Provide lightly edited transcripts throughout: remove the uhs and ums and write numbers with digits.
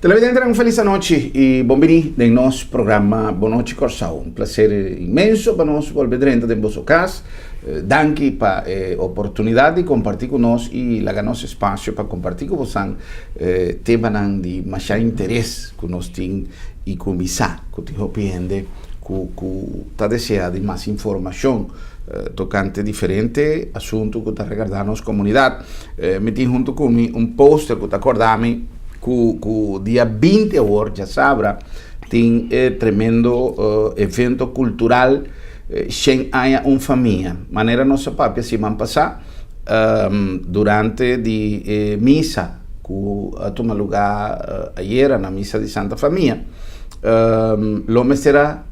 Televidente, un felis anochi i bon bini den nos programa Bon Nochi Kòrsou. Un plaser inmenso pa nos bolbe drenta den boso kas. Danki pa e oportunidat di kompartí ku nos i laga nos espasio pa kompartí ku bosan temanan di masha interes ku nos tin i kuminsá ku tin hopi hende ku ku ta deseá di mas informashon tokante diferente asuntu ku ta regardá nos komunidat. Mi tin huntu ku mi un poster ku ta kòrda mi ku ku dia 20 awor djasabra tin e tremendo evento kultural Shen Aña Un Famia. Manera nos a papia siman pasá durante di e misa ku a tuma lugá ayera na misa di Santa Famia lo mester a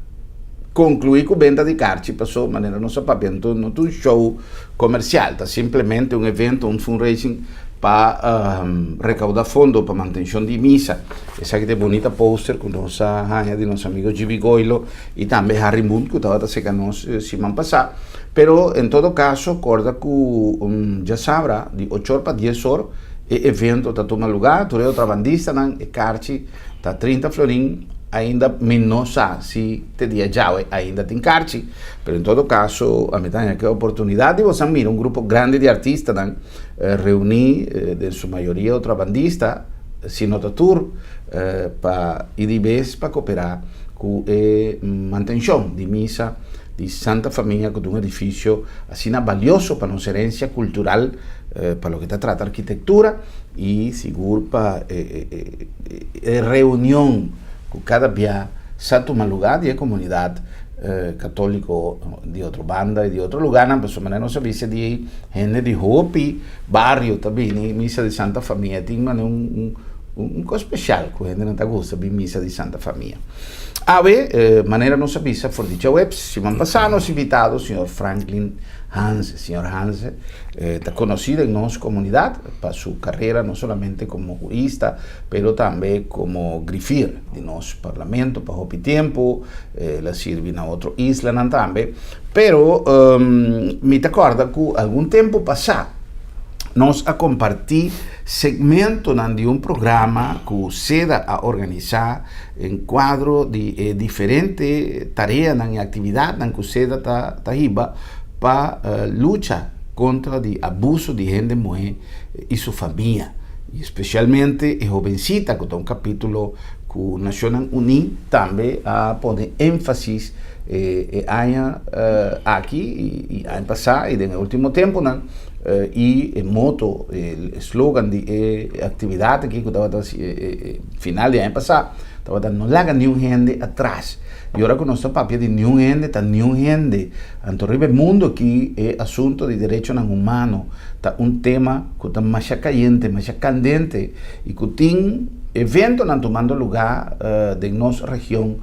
Conclui cu benta di carchi paso manera nos a papia no no ta un show comercial ta simplemente un evento un fundraising pa recauda fondo pa mantencion di misa. Esaki ta e bunita poster cu nos a haya di nos amigo GB Goilo y tambe Harry Munt cu tabata seca nos siman pasa. Pero en todo caso corda cu djasabra di ocho or pa dies or e evento ta tuma lugar tur e otrabandistanan e carchi Ta 30 florin, ainda mi no sa si te dia djawe ainda tin karchi, pero en todo kaso a mi ta haña ke oportunidat di boso a mira un grupo grandi di artistanan reuní, den su mayoria otrabandista, si no ta tur, pa i di bes pa koperá ku e mantenshon di misa di Santa Famia ku ta un edifisio asina balioso pa nos herensia kultural pa loke ta trata arkitektura. I sigur pa e reunion ku kada bia sa tuma lugá di e komunidat katóliko di otro banda i di otro lugánan, pasobra manera nos a bisa di hende di hopi bario ta bini misa di Santa Famia, tin manera un un kos speshal ku hendenan ta gusta bin misa di Santa Famia. Awe, manera nos a bisa for di djaweps, siman pasá nos invitado señor Franklin Hanse. Señor Hanse ta konosí den nos komunidat pa su karera no solamente komo hurista, pero tambe komo grifir di nos parlamento pa hopi tempu. El a sirbi na otro islanan tambe. Pero mi ta kòrda ku algun tempu pasá nos a kompartí segmentonan di un programa ku seda a organisá en kuadro di e diferente tareanan i aktividatnan ku seda ta hiba pa lucha kontra di abuso di hende muhé i su famia, i spesialmente e hobensita ku ta un kapítulo ku Nashonnan Uní tambe a pone énfasis e aña aki i aña pasá i den e último tempunan i e moto, e slogan di e aktividat aki ku tabata final di aña pasá tabata no laga niun hende atras. I ora ku nos ta papia di niun hende ta niun hende. Anto riba e mundu aki e asunto di derechonan humano ta un tema ku ta masha kayente, masha kandente i ku tin eventonan tumando lugá den nos region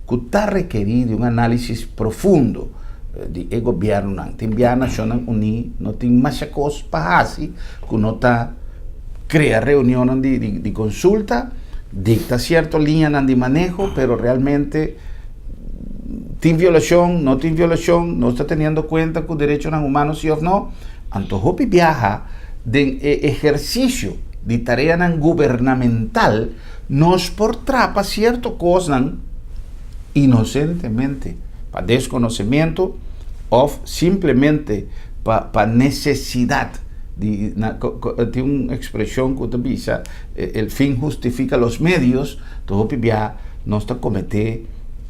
ku ta rekerí di un análisis profundo di e gobièrnunan. Tin bia Nashonnan Uní no tin masha kos pa hasi ku no ta krea reunionnan di konsulta, dikta sierto liñanan di maneho, pero realmente tin violashon, no tin violashon, nos ta teniendo kuenta ku derechonan humano si òf no. Anto hopi biaha den e ehersisio di tareanan gubernamental nos por trapa sierto kosnan inosentemente pa deskonosementu òf simplemente pa nesesidat. Di na tin un ekspreshon ku ta bisa el fin hustifica los medios, ta hopi bia nos ta kometé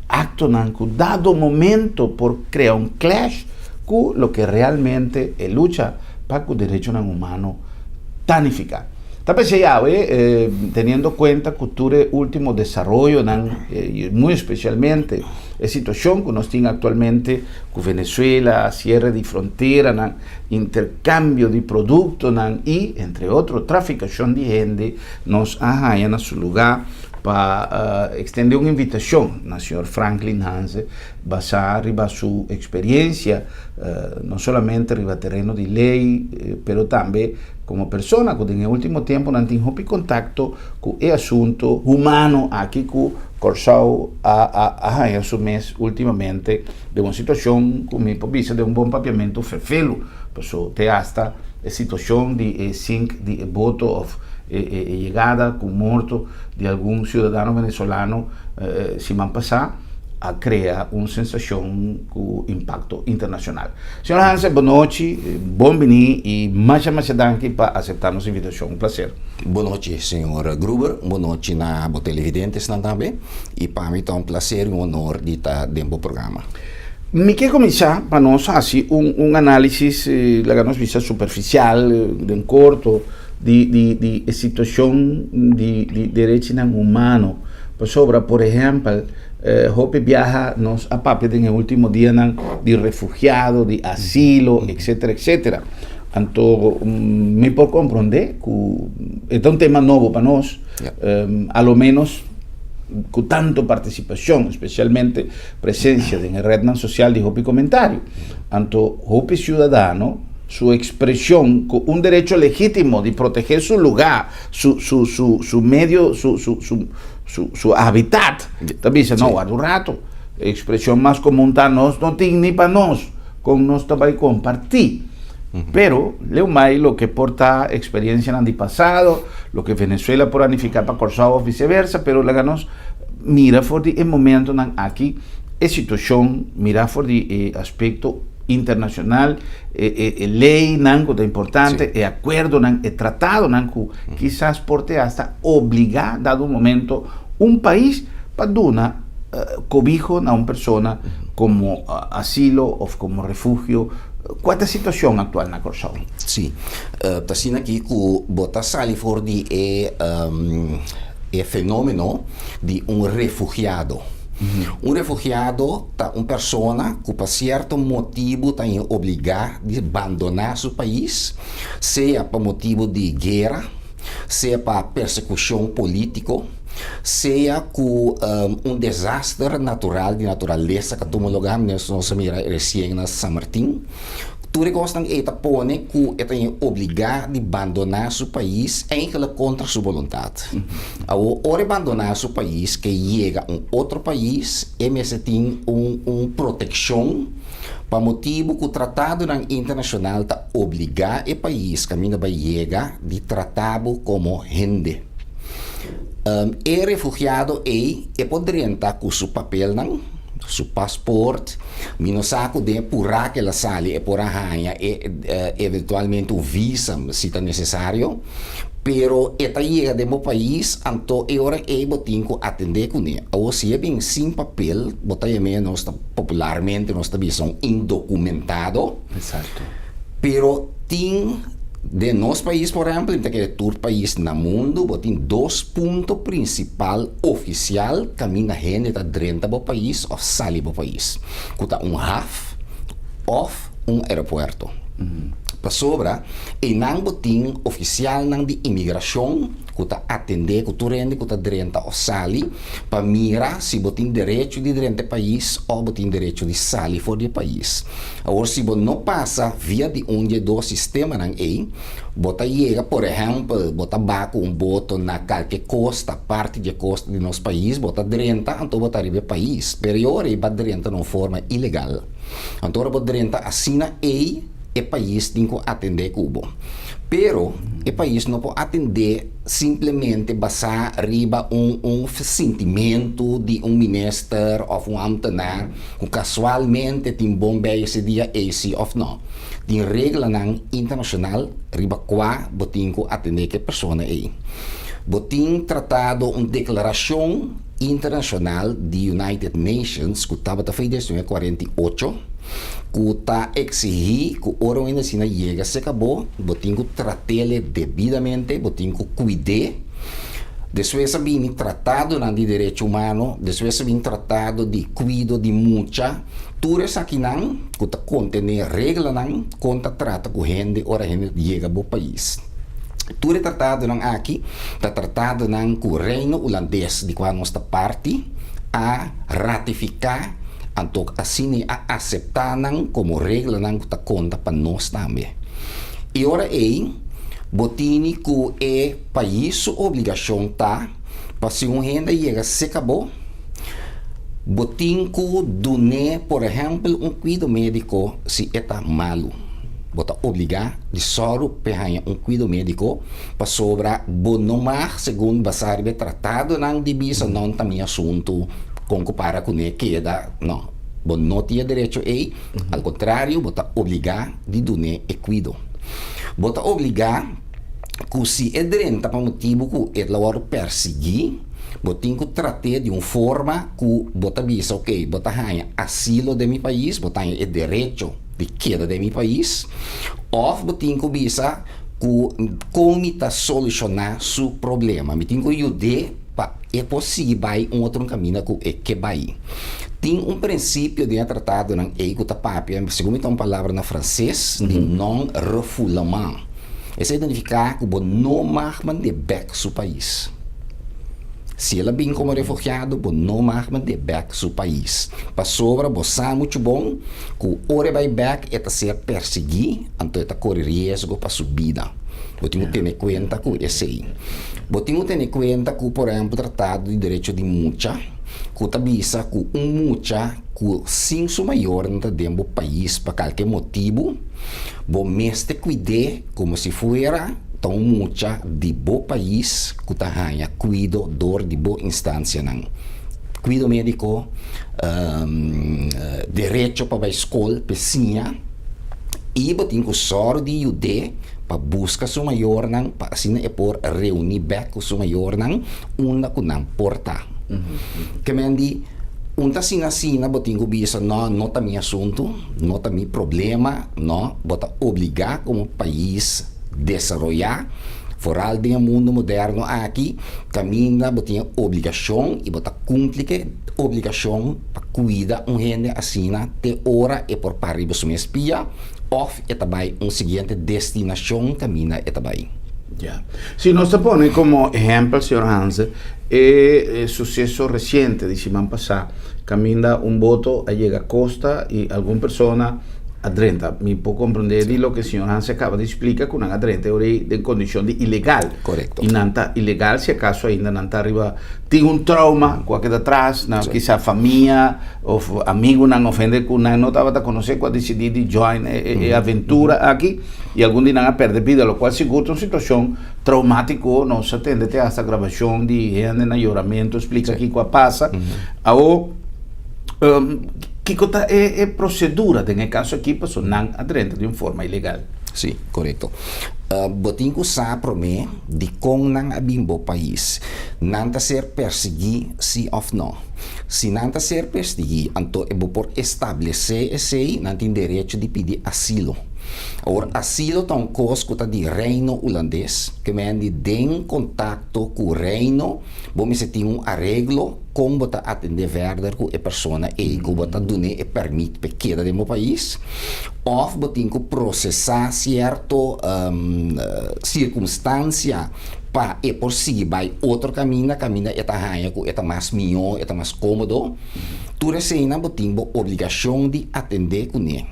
aktonan ku dado momento por krea un clash ku loke realmente e lucha pa ku derechonan humano ta nifiká. Ta p'esei awe, teniendo kuenta ku tur e último desaroyonan, i muy espesialmente e situashon ku nos tin aktualmente ku Venezuela, sierre di fronteranan, interkambio di produktonan i, entre otro, trafikashon di hende, nos a haña na su lugá pa ekstendé un invitashon na señor Franklin Hanse basá riba su eksperiensia, no solamente riba tereno di lei, pero tambe komo persona ku den e último tempunan tin hopi kontakto ku e asuntu humano aki ku Kòrsou a haña su mes últimamente den un situashon ku mi por bisa den un bon papiamentu fefelu, paso te asta e situashon di e sink di e boto òf E yegada ku morto di algun siudadano venezolano siman pasá a krea un sensashon ku impakto internashonal. Señor Hanse, bonochi, bon biní i masha masha danki pa aseptá nos invitashon. Un plaser. Bonochi, señor Gruber. Un bonochi na bo televidentesnan tambe. I pa mi ta un plaser i un honor di ta den bo programa. Mi ke kuminsá pa nos hasi un análisis, laga nos bisa superfisial, den korto, di di di e situacion di di derechinan humano pasobra por ehempel hopi biaha nos a papia den e ultimo dianan di refugiado di asilo etcetera etcetera anto mi por comprende cu e ta un tema nobo pa nos a lo menos cu tanto participacion especialmente presencia den e rednan social di hopi comentario anto hopi ciudadano su expresion cu un derecho legitimo di protege su lugar, su, su, su, su medio, su, su, su, su, su habitat, ta bisa, no, warda un rato, expresion mas comun ta nos no tin ni pa nos, con nos ta bay comparti. Pero, leu mai loke por ta experiencianan di pasado, loke Venezuela por a nifica pa Corsou of viceversa, pero laga nos mira for di e momentonan aki e situacion, mira for di e aspecto internacional, e e leynan cu ta importante, e acuerdonan, e tratadonan cu kisas por te hasta obliga dado un momento un pais pa duna cobiho na un persona como asilo of como refugio. Cua ta e situacion actual na Corsou? Sí, ta asina aki cu bo ta sali for di e e fenomeno di un refugiado. Un refugiado ta un persona ku pa sierto motibu ta in obligá di bandoná su pais, sea pa motibu di guera, sea pa persekushon polítiko, sea ku un desaster natural di naturalesa ku a tuma lugá, nos a mira resien na San Martin. Tur e kosnan ei ta pone ku e ta ña obligá di bandoná su pais eigenlik kontra su boluntat. Awor, ora e bandoná su pais ke yega un otro pais, e mester tin un un protekshon pa motibu ku tratadonan internashonal ta obligá e pais kaminda bai yega di trata bo komo hende. E refugiado ei e por drenta ku su papelnan, su pasport, mi no sa ku den e purá ku el a sali e por a haña e eventualmente un visum si ta nesesario, pero e ta yega den bo pais anto e ora ei bo tin ku atendé kuné. Awor si e bin sin papel bo ta yam'é nos ta popularmente nos ta bisa un indokumentado. Pero tin den nos pais por ehempel, mi ta kere tur pais na mundu, bo tin dos punto principal oficial caminda hende ta drenta bo pais of sali bo pais, cu ta un haf of un aeropuerto. Pasobra eynan bo tin oficialnan di inmigracion ku ta atendé ku tur hende ku ta drenta òf sali pa mira si bo tin derecho di drenta e pais òf bo tin derecho di sali for di e pais. Awor si bo no pasa via di un di e dos sistemanan ei, bo ta yega por ehèmpel bo ta ba ku un boto na kalke kosta, parti di e kosta di nos pais, bo ta drenta anto bo ta riba e pais, pero e ora ei bo a drenta na un forma ilegal. Anto ora bo drenta asina ei, e pais tin ku atendé ku bo. Pero e pais no por atendé simplemente basá riba un un sintimentu di un minister òf un ámtenar ku kasualmente tin bon bei ese dia ei sí òf nò. Tin reglanan internashonal riba kua bo tin ku atendé ku e persona ei. Bo tin tratado un deklarashon internashonal di United Nations ku tabata fei desnuebe 48. Ku ta eksihí ku ora un hende asina yega serka bo, bo tin ku trat'ele debidamente, bo tin ku kuid'é. Despues a bini tratadonan di derecho humano, despues a bini tratado di kuido di mucha. Tur esakinan ku ta kontené reglanan kon ta trata ku hende ora hende yega bo pais. Tur e tratadonan aki ta tratadonan ku Reino Hulandes, di kua nos ta parti, a ratifiká. Anto asina e a aseptá nan komo reglanan ku ta konta pa nos tambe. E ora ei, bo tini ku e pais su obligashon ta pa si un hende yega seka bo, bo tin ku dun'é por ehèmpel un kuido médiko si e ta malu. Bo ta obligá di sòru p'e haña un kuido médiko pasobra bo no mag segun basá riba e tratadonan di bisa no ta mi asuntu kon ku para kuné keda. No, bo no tin e derecho ei, al kontrario bo ta obligá di dun'é e kuido. Bo ta obligá ku si e drenta pa motibu ku e ta wòrdu persiguí, bo tin ku trat'é di un forma ku bo ta bisa ok bo ta haña asilo den mi pais, bo ta haña e derecho di keda den mi pais, òf bo tin ku bisa ku kon mi ta solushoná su problema, mi tin ku yud'é pa e por sigui bai un otro kaminda ku e ke bai. Tin un prinsipio den e tratadonan ei ku ta papia, segun mi ta un palabra na franses, di non-refoulement. Esei ta nifiká ku bo no mag mand'é bèk su pais. Si el a bin komo refugiado, bo no mag mand'é bèk su pais. Pasobra bo sa muchu bon ku ora e bai bèk e ta ser persiguí, anto e ta kore riesgo pa su bida. Bo tin ku tene kuenta ku esei. Bo tin ku tene kuenta ku, por ehèmpel, Tratado di Derecho di Mucha, ku ta bisa ku un mucha ku sin su mayornan ta den bo pais pa kalke motibu, bo mester kuid'é komo si fuera ta un mucha di bo pais ku ta haña kuido dor di bo instansianan. Kuido médiko, derecho pa bai skol p'e siña i bo tin ku sòru di yud'é pa buska su mayornan pa asina e por reuní bèk ku su mayornan unda ku nan por ta. Ke men di, un ta asina asina bo tin ku bisa no, no ta mi asuntu, no ta mi problema, no, bo ta obligá komo pais desaroyá, foral den e mundu moderno aki, kaminda bo tin e obligashon i bo ta kumpli ku e obligashon pa kuida un hende asina te ora e por para riba su mes pia òf e ta bai un siguiente destinashon kaminda e ta bai. Ya. Si nos ta pone komo ehèmpel, señor Hanze, e suseso resiente di siman pasá, kaminda un boto a yega kosta i algun persona a drenta. Mi por komprendé di loke señor Hanze a kaba di splika ku nan a drenta e ora ei den kondishon di ilegal. Korekto. I nan ta ilegal si akaso ainda nan ta riba tin un trauma ku a keda tras, nan kisa famia òf amigunan òf hende ku nan no tabata konosé ku a disidí di join e aventura aki i algun di nan a pèrdè bida, lokual sigur ta un situashon traumátiko. Nos a tende te hasta grabashon di hende na yoramentu splika kiko a pasa. Awor kiko ta e prosedura den e kaso aki pasobra nan a drenta di un forma ilegal? Sí, korekto. Bo tin ku sa promé dikon nan a bin bo pais. Nan ta ser persiguí sí òf nò? Si nan ta ser persiguí, anto e bo por establesé esei, nan tin derecho di pidi asilo. Awor, asilo ta un kos ku ta di Reino Hulandes, ke men di den kontakto ku Reino bo mester tin un areglo kon bo ta atendé verder ku e persona ei, ku bo ta dun'é e pèrmit p'e keda den bo pais, òf bo tin ku prosesá sierto sirkunstansia pa e por sigui bai otro kaminda, kaminda e ta haña ku e ta mas mihó, e ta mas kómodo. Tur eseinan bo tin bo obligashon di atendé kuné.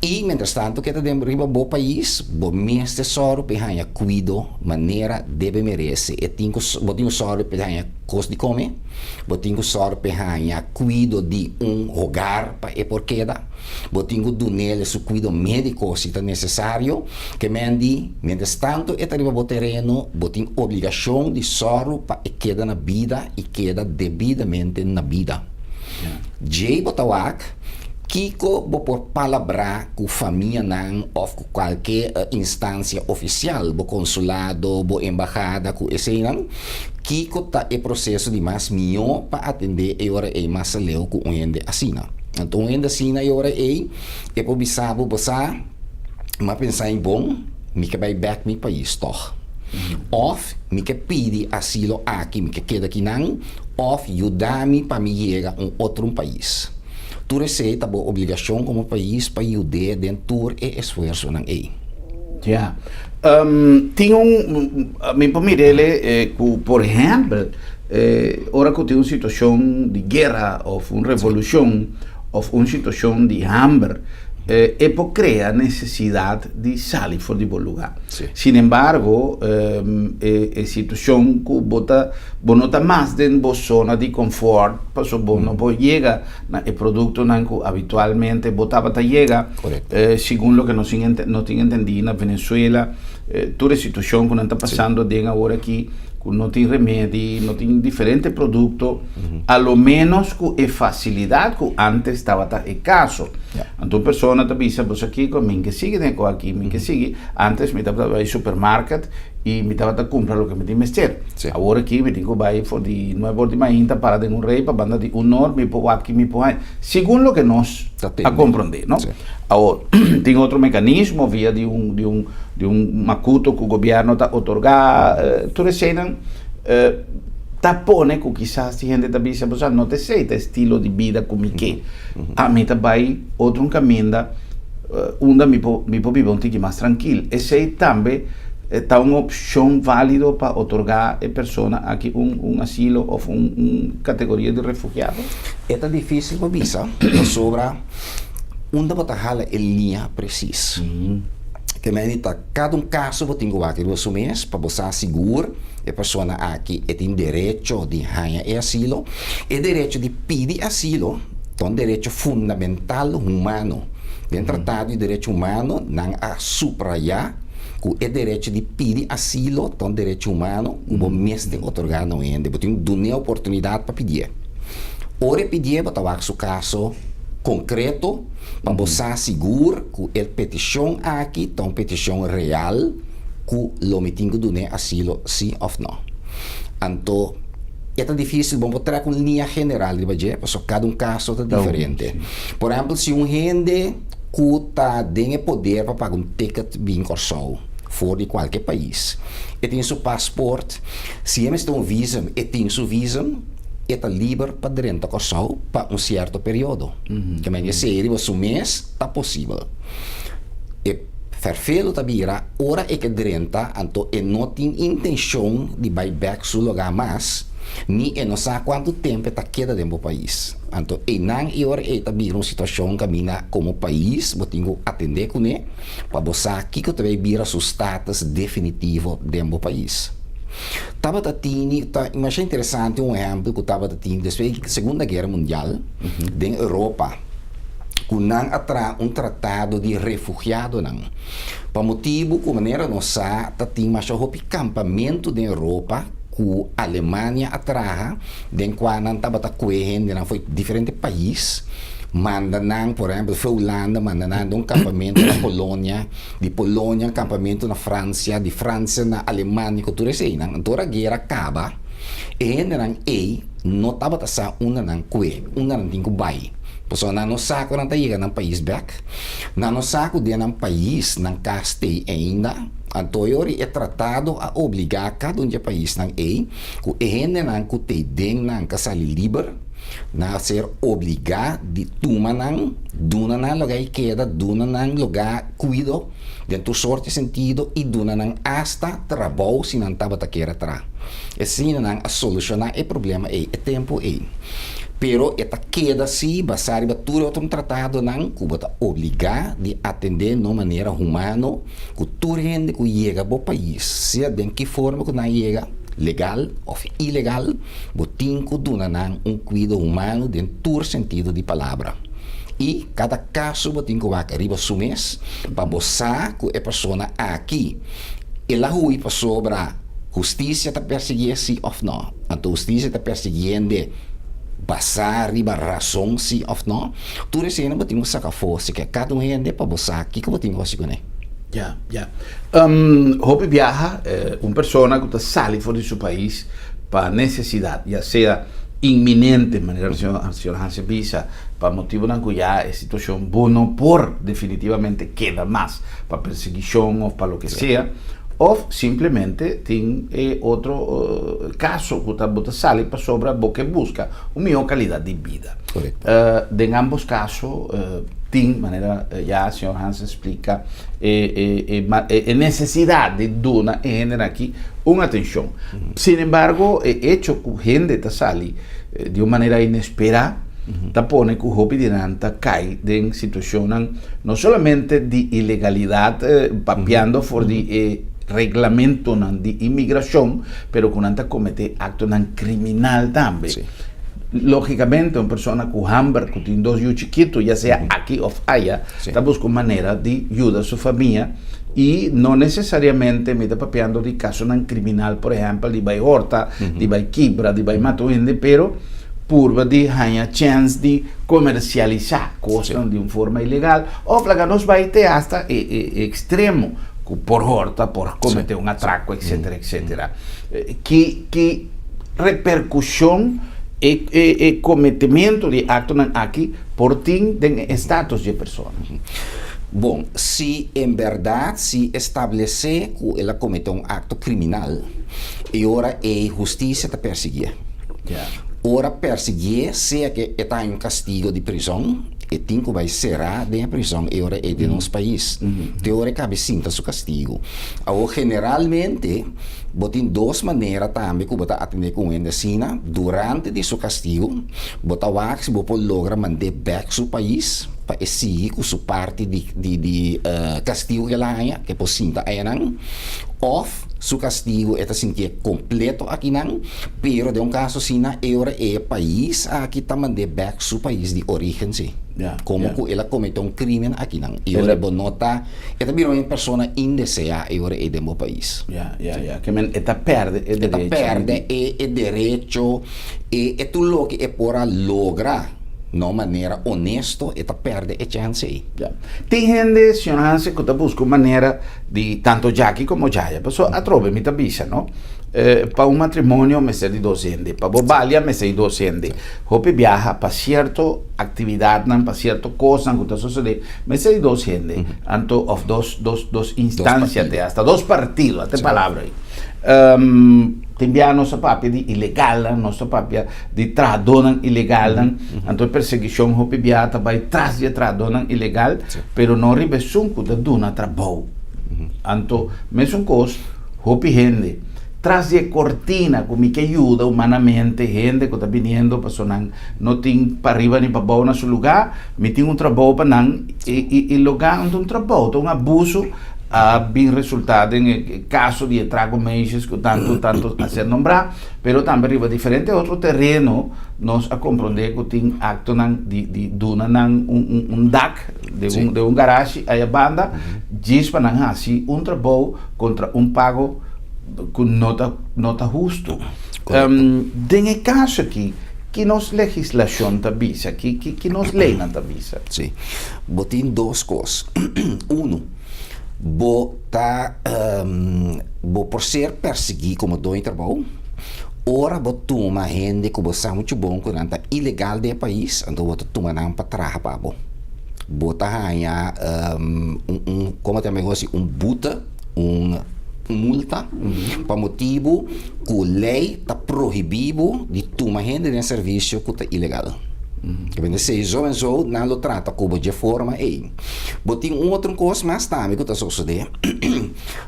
I mientrastantu ke ta den riba bo pais, bo mester sòru pa e haña kuido manera debe merese. E tin ku, bo tin ku sòru pa e haña kos di kome, bo tin ku sòru pa e haña kuido di un hogar pa e por keda, bo tin ku dun'el su kuido médiko si ta nesesario. Ke men di, mientrastantu e ta riba bo tereno, bo tin obligashon di sòru pa e keda na bida i keda debidamente na bida. Djei bo ta wak. Kiko bo por palabrá ku famianan òf ku kualke instansia ofisial, bo konsulado, bo embahada, ku eseinan? Kiko ta e proseso di mas mihó pa atendé e ora ei mas aleu ku un hende asina? Anto un hende asina e ora ei e por bisa bo, Bo sa, mi a pensa ei bon, mi ke bai bèk mi pais tòg. Òf mi ke pidi asilo aki, mi ke keda akinan, òf yuda mi pa mi yega un otro pais. Tur esei ta bo obligashon komo pais pa yud'é den tur e esfuersonan ei. Ya. Tin un, mi por mir'é ku por ehèmpel ora ku tin un situashon di guera òf un revolushon òf un situashon di hamber, E por krea nesesidat di sali for di bo lugá. Sin embargo, e situashon ku bo ta, bo no ta mas den bo zona di konfòrt, pasobra bo no por yega na e produktonan ku habitualmente bo tabata yega. Segun loke nos tin entendí na Venezuela, tur e situashon ku nan ta pasando aden awor aki, ku no tin remedi, no tin diferente produkto, a lo ménos ku e fasilidat ku ántes tabata e kaso. Anto un persona ta bisa, Bo sa kiko, mi ke sigui den e kos aki, mi ke sigui. Ántes mi tabata bai supermarket i mi tabata kumpra loke mi tin mester. Awor aki mi tin ku bai for di nuebe or di mainta para den un rei pa banda di un or mi por wak ki mi por haña. Segun loke nos a komprondé, no? Awor, tin otro mekanismo via di un di un di un makuto ku gobièrnu ta otorgá, tur eseinan ta pone ku kisas tin hende ta bisa, bo sa, no ta esei ta e stilo di bida ku mi ke. Ami ta bai otro un kaminda unda mi por mi por biba un tiki mas trankil. Esei tambe ta un opshon válido pa otorgá e persona aki un un asilo òf un un kategoria di refugiado? E ta difísil pa bisa pasobra unda bo ta hala e liña presis. Te mende ta kada un kaso bo tin ku wak riba su mes pa bo sa sigur e persona aki e tin derecho di haña e asilo. E derecho di pidi asilo ta un derecho fundamental humano. Den Tratado di Derecho Humano nan a subrayá ku e derecho di pidi asilo ta un derecho humano ku bo mester otorgá na un hende. Bo tin ku dun'é oportunidat pa pidié. Ora e pidié bo ta wak su kaso konkreto pa bo sa sigur ku e petishon aki ta un petishon real ku lo mi tin ku dun'é asilo si òf nò. Anto e ta difísil, bo no por trek un liña general riba dje pasobra kada un kaso ta diferente. Por ehèmpel, si un hende ku ta den e poder pa paga un ticket bin Kòrsou for di kualke pais, e tin su pasport, si e mester un visum, e tin su visum, e ta liber pa drenta Kòrsou pa un sierto periodo. Ke men esei riba su mes ta posibel. E fèrfelu ta bira ora e ke drenta anto e no tin intenshon di bai bèk su lugá mas, ni e no sa kuantu tempu e ta keda den bo pais. Anto einan e ora ei ta bira un situashon kaminda komo pais bo tin ku atendé kuné pa bo sa kiko ta bai bira su status definitivo den bo pais. Tabata tini, ta masha interesante un ehèmpel ku tabata tin despues di Segunda Guera Mundial den Europa ku nan a traha un tratado di refugiadonan pa motibu ku manera nos sa ta tin masha hopi kampamentu den Europa ku Alemania a traha den kua nan tabata kue hendenan for diferente pais manda nan por ehèmpel for Hulanda manda nan den un kampamentu na Polonia. Di Polonia kampamentu na Fransia, di Fransia na Alemania ku tur eseinan. Anto ora guera kaba, e hendenan ei no tabata sa unda nan kue, unda nan tin ku bai. Pasobra nan no sa ku nan ta yega nan pais bèk, nan no sa ku den nan pais nan kas t'ei ainda. Anto e ora e tratado a obligá kada un di e paisnan ei ku e hendenan ku t'ei den nan ka sali liber, Nan a ser obligá di tuma nan, duna nan lugá i keda, duna nan lugá kuido den tur sorti sentido i duna nan asta trabou si nan tabata kier a traha. Asina nan a solushoná e problema ei e tempu ei. Pero e ta keda si basá riba tur e otro tratadonan ku bo ta obligá di atendé na un manera humano ku tur hende ku yega bo pais, sea den ki forma ku nan yega, legal òf ilegal, Bo tin ku duna nan un kuido humano den tur sentido di palabra. I kada kaso bo tin ku wak riba su mes pa bo sa ku e persona aki el a hui pasobra hustisia ta persiguié si òf nò. Anto hustisia ta persiguiende basá riba rason si òf nò. Tur eseinan bo tin ku saka afó si ke kada un hende pa bo sa kiko bo tin ku hasi kuné. Ya, ya. Hopi biaha un persona ku ta sali for di su pais pa nesesidat, ya sea inminente, manera señor Hans a bisa, pa motibunan ku ya e situashon bo no por definitivamente keda mas, pa persiguishon òf pa loke sea, òf simplemente tin e otro kaso ku ta bo ta sali pasobra bo ke buska un mihó kalidat di bida. Den ambos kaso tin, manera ya señor Hans a splika, e nesesidat di duna e hendenan aki un atenshon. Sin embargo, e echo ku hende ta sali di un manera inesperá, ta pone ku hopi di nan ta kai den situashonnan no solamente di ilegalidat, papiando for di e reglamentonan di imigrashon, pero ku nan ta kometé aktonan kriminal tambe. Lógikamente un persona ku hamber, ku tin dos yu chikitu, ya sea aki òf aya, ta buska un manera di yuda su famia i no nesesariamente mi ta papiando di kasonan kriminal, por ehèmpel di bai hòrta, di bai kibra, di bai mata un hende, pero purba di haña chèns di komersialisá kosnan di un forma ilegal òf laga nos bai te asta e ekstremo ku por hòrta, por kometé un atrako, etsetera, etsetera. Ki ki reperkushon e e kometementu di aktonan aki por tin den e estatus di e persona? Bon, si en bèrdat si establesé ku el a kometé un akto kriminal, e ora ei hustisia ta persiguié. Ora persiguié, sea ke e ta haña un kastigo di prizòn, e tin ku bai será den e prizòn e ora ei den nos pais, te ora e kabe sinta su kastigo. Awor generalmente Bo tin dos manera tambe ku bo ta atendé ku un hende asina, durante di su kastigu, bo ta wak si bo por logra mand'é bèk su pais pa e sigui ku su parti di di di kastigu ku el a haña, ku e por sinta ayanan, òf su kastigu e ta sintié kompleto akinan, pero den un kaso asina e ora e pais aki ta mand'é bèk su pais di orígen sí, komo ku el a kometé un krímen akinan i ora bo no ta. E ta bira un persona indeseá e ora ei den bo pais. Ya, ya, ya. Ke men e ta pèrdè e derecho. E ta pèrdè e e derecho, e e tur loke e por a logra na un manera honesto, e ta pèrdè e chèns ei. Ya. Tin hende, señor Hanse, ku ta buska un manera di tanto djaki komo djaya. Pasobra atrobe mi ta bisa, no? Pa un matrimonio mester di dos hende, pa bo balia mester di dos hende. Hopi biaha pa sierto aktividatnan, pa sierto kosnan ku ta sosodé, Mester di dos hende, anto of dos dos dos instancia te hasta dos partido, ate palabra ei. Tin bia nos a papia di ilegalnan, nos ta papia di trahadónan ilegalnan, anto e perseguishon hopi bia ta bai tras di e trahadónan ilegal, pero no riba esun ku ta duna trabou. Anto mesun kos hopi hende tras di e kortina ku mi ke yuda humanamente hende ku ta biniendo pasobra nan no tin pariba ni pabou na su lugá, Mi tin un trabou pa nan i lo gana un trabou, ta un abuso a bin resultá den e kaso di e trago meisjes ku tantu tantu a ser nombrá, pero tambe riba diferente otro tereno nos a komprondé ku tin aktonan di di duna nan un un dak den un den un garashi aya banda djis pa nan hasi un trabou kontra un pago ku no ta no ta hustu. Den e kaso aki. Ki nos legislashon ta bisa? Ki ki ki nos leinan ta bisa? Sí. Bo tin dos kos. Unu, bo ta bo por ser persiguí komo doño di trabou ora bo tuma hende ku bo sa muchu bon ku nan ta ilegal den e pais, anto bo ta tuma nan pa traha pa bo. Bo ta haña un un komo ta mehor si un bute, un multa pa motibu ku lei ta prohibí bo di tuma hende den servisio ku ta ilegal. Ke bende esei zo en zo nan lo trata ku bo dje forma ei. Bo tin un otro kos mas tambe ku ta sosodé,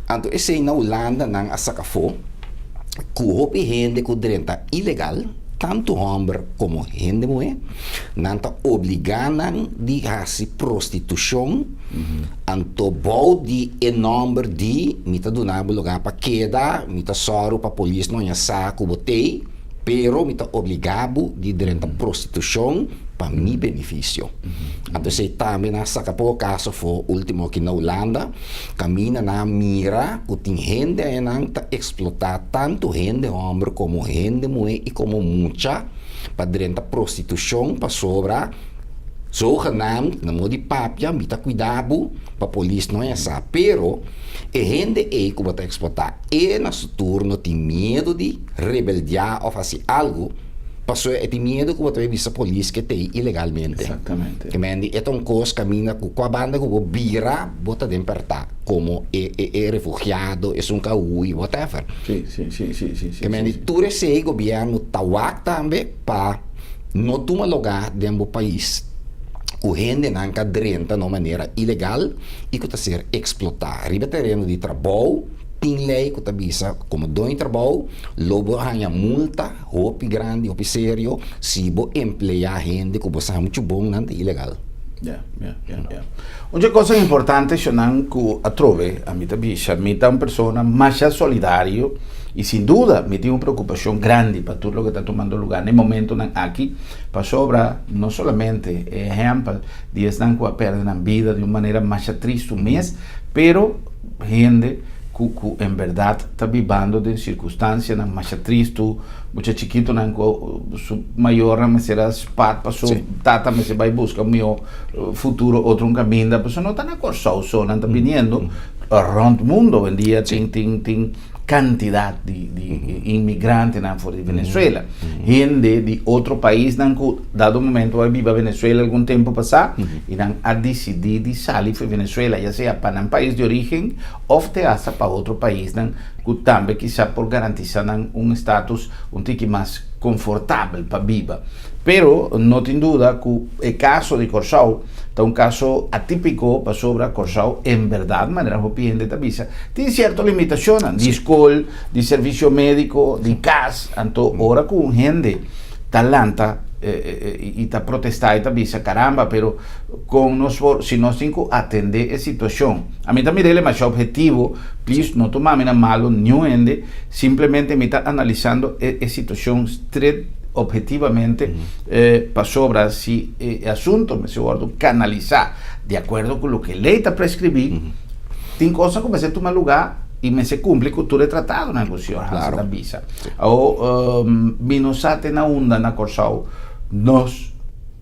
anto esei na Hulanda nan a saka afó ku hopi hende ku drenta ilegal, tantu hòmber komo hende muhé, nan ta obligá nan di hasi prostitushon. Anto bou di e nòmber di mi ta duna bo lugá pa keda, mi ta sòru pa polis no haña sa ku bo t'ei, pero mi ta obligá bo di drenta prostitushon pa mi benefisio. Anto esei tambe nan a saka poko kaso afó último aki na Hulanda, kaminda nan a mira ku tin hende ayanan ta eksplotá tantu hende hòmber komo hende muhé i komo mucha pa drenta prostitushon pasobra Zogenaamd, na modo di papia, mi ta cuida bo pa polis no haña sa. Pero, e hende ei cu bo ta explota, e na su turno tin miedo di rebeldia of haci algo, pasobra e tin miedo cu bo ta bay bisa polis cu e ta ei ilegalmente. Exactamente. Ke men di, e ta un cos caminda cu cua banda cu bo bira, bo ta den perta, como e e e refugiado, esun cu a huy, whatever. Si, si, si, si, si, si. Ke men di, tur esey gobierno ta wak tambe pa. No tuma lugá den bo pais ku hendenan ka drenta na un manera ilegal i ku ta ser eksplotá riba tereno di trabou. Tin lei ku ta bisa komo doño trabou lo bo haña multa hopi grandi, hopi serio si bo empleá hende ku bo sa muchu bon nan ta ilegal. Ya, ya, ya, ya. Un dje cosa importante shonan ku atrobe ami ta bisa, mi ta un persona masha solidario i sin duda mi tin un preokupashon grandi pa tur loke ta tumando lugá na e momentonan aki pasobra no solamente e ehèmpel di esnan ku a pèrdè nan bida di un manera masha tristu mes, pero hende ku ku en bèrdat ta bibando den sirkunstansianan masha tristu, mucha chikitonan ku su mayornan mester a spat paso tata mester bai buska un mihó futuro otro un kaminda, pasobra no ta na Kòrsou so nan ta biniendo, rònt mundo awendia tin tin tin kantidat di di inmigrantenan for di Venezuela, hende di otro paisnan ku dado momento a biba Venezuela algun tempu pasá i nan a disidí di sali for Venezuela ya sea pa nan pais di orígen òf te asta pa otro paisnan ku tambe kisá por garantisá nan un status un tiki mas konfortabel pa biba. Pero no tin duda ku e kaso di Kòrsou ta un kaso atípiko pasobra Kòrsou en bèrdat, manera hopi hende ta bisa, tin sierto limitashonnan di skol, di servisio médiko, di kas. Anto ora ku un hende ta lanta i ta protestá i ta bisa karamba pero kon nos por si nos tin ku atendé e situashon. Ami ta mira el masha ophetivo, plis no tuma mi na malu niun hende, simplemente mi ta analisando e situashon stret obhetivamente pasobra si e asunto mester wòrdu kanalisá di akuerdo ku loke lei ta preskribí, tin kosnan ku mester tuma lugá i mester kumpli ku tur e tratadonan ku señor Hansen ta bisa. Awor mi no sa te na unda na Kòrsou nos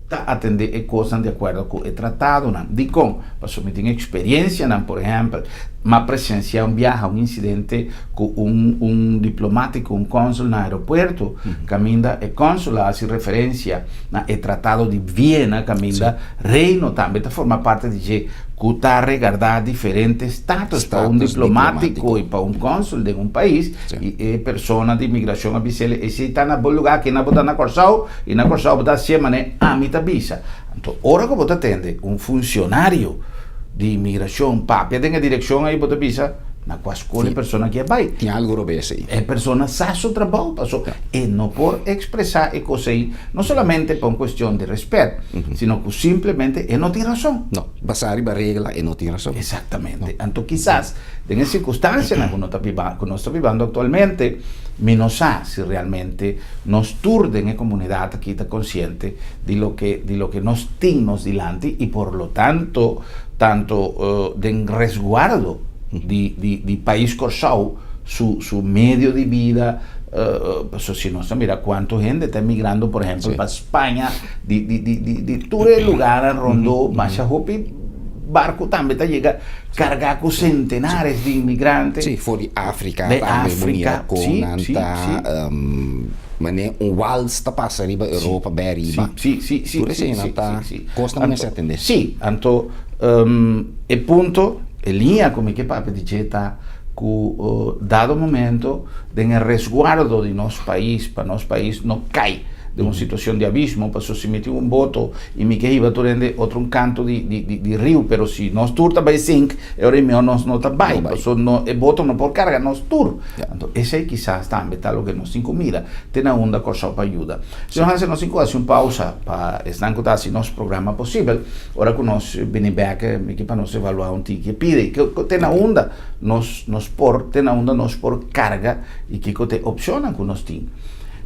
ta atendé e kosnan di akuerdo ku e tratadonan. Dikon? Pasobra mi tin eksperensianan, por ehèmpel, m'a presensiá un biaha un insidente ku un un diplomátiko, un kònsul na aeropuerto, kaminda e kònsul a hasi referensia na e Tratado di Viena, kaminda Reino tambe ta forma parti di dje, ku ta regardá diferente status pa un diplomátiko i pa un kònsul den un pais, i e persona di imigrashon a bis'el, Esei ta na bo lugá, kina bo ta na Kòrsou, i na Kòrsou bo ta hasié manera ami ta bisa. Anto ora ku bo ta tende un funsionario di imigrashon papia den e direkshon ei bo ta bisa na kua skol e persona aki a bai. Tin algu robes ei. E persona sa su trabou paso e no por ekspresá e kos ei no solamente pa un kuestion di rèspèt sino ku simplemente e no tin rason. No, basá riba regla e no tin rason. Eksaktamente. Anto kisas den e sirkunstansianan ku no ta biba ku nos ta bibando aktualmente mi no sa si realmente nos tur den e komunidat aki ta konsiente di loke di loke nos tin nos dilanti i por lo tanto tanto den resguardo di di di pais Kòrsou su su medio di bida pasobra si nos ta mira kuantu hende ta emigrando por ehèmpel pa Spaña di di di di di tur e lugarnan rondó masha hopi barku tambe ta yega kargá ku sentenares di inmigrante. Sí, for di Afrika tambe bo mira kon nan ta Manera un wals ta pasa riba Europa bai ariba. Sí, sí, sí. Tur eseinan ta kosnan ku mester atendé. Sí, anto e punto, e liña ku mi ke papia di dje ta ku dado momento den e resguardo di nos pais, pa nos pais no kai den un situashon di abismo, pasobra si mi tin un boto i mi ke hiba tur hende otro un kanto di riu, pero si nos tur ta bai sink, E ora ei mihó nos no ta bai, pasobra no e boto no por karga nos tur. Anto esei kisas tambe ta loke nos tin ku mira te na unda Kòrsou pa yuda. Señor Hansen, nos tin ku hasi un pausa pa esnan ku ta hasi nos programa posibel. Ora ku nos bini bèk, mi ke pa nos evaluá un tiki e pide i te na unda nos nos por te na unda nos por karga i kiko ta e opshonnan ku nos tin.